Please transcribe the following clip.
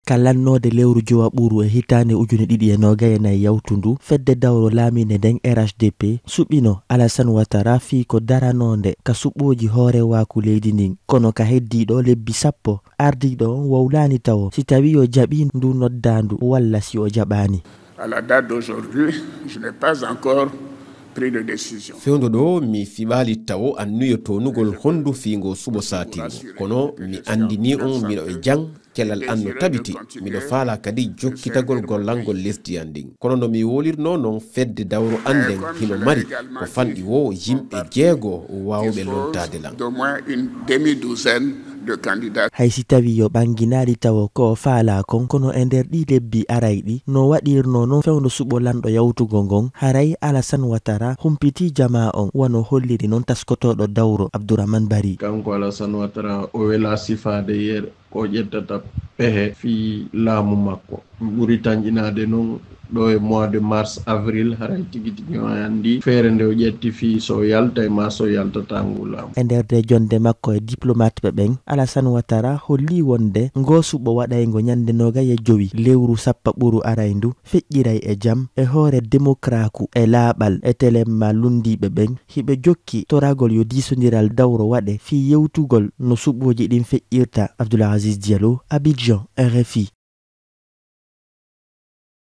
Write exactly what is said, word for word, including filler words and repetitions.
Ka lannoode lewru jowaɓuru e hitaande ujune ɗiɗi e noogay e nayi yawtundu, fedde dawro laamiinde nden R H D P suɓino Alassane Ouattara fii ko daranoonde ka suɓooji hoorewaaku leydi ndin. Kono ka heddiiɗo lebbi sappo, ardiiɗo on wowlaani tawo si tawii o jaɓii ndu noddaandu walla si o jaɓaani. À la date d'aujourd'hui, je n'ai pas encore pris de décision. Fewndo ɗo, mi fiɓaali tawo annuye toonugol hondu fii ngo suɓo saatingo. Kono mi andinii on miɗo e jam, kelal an no tabiti. Miɗo faalaa kadi jokkitagol gollangol lesdi an ndin. Kono no mi wolirnoo non, fedde dawro an nden hino mari ko fanɗi woo yimɓe jeego waawuɓe lontaade lan. D'au moins une demi-douzaine de candidats. Hay si tawii yo ɓanginaali tawo ko o faalaa kon, kono e nder ɗii lebbi arayɗi, no waɗirnoo non fewndo suɓo lanɗo yawtugo ngon, haray Alassane Ouattara humpitii jamaa on, wano holliri non taskotooɗo dawro Abdourahmane Bari. Kanko Alassane Ouattara, o welaa sifaade yer ko ƴettata pehe fii laamu makko. Mi ɓuri tanƴinaade non ɗo e mois de mars, avril, haray tigi tigi on anndi feere nde o ƴetti fii so o yaltay maa so o yaltataa ngu laamu. E nder de jonde makko e diplomatɓe ɓen, Alassane Ouattara holli wonde ngoo suɓo waɗayngo ñande noogay e jowi lewru sappaɓuru arayndu feƴƴiray e jam e hoore demokraaku e laaɓal e telemma lunndiiɓe ɓen hiɓe jokki toragol yo diisondiral dawro waɗe fii yewtugol no suɓooji ɗin feƴƴirta. Abdoul Aziz Diallo, Abidjan, R F I.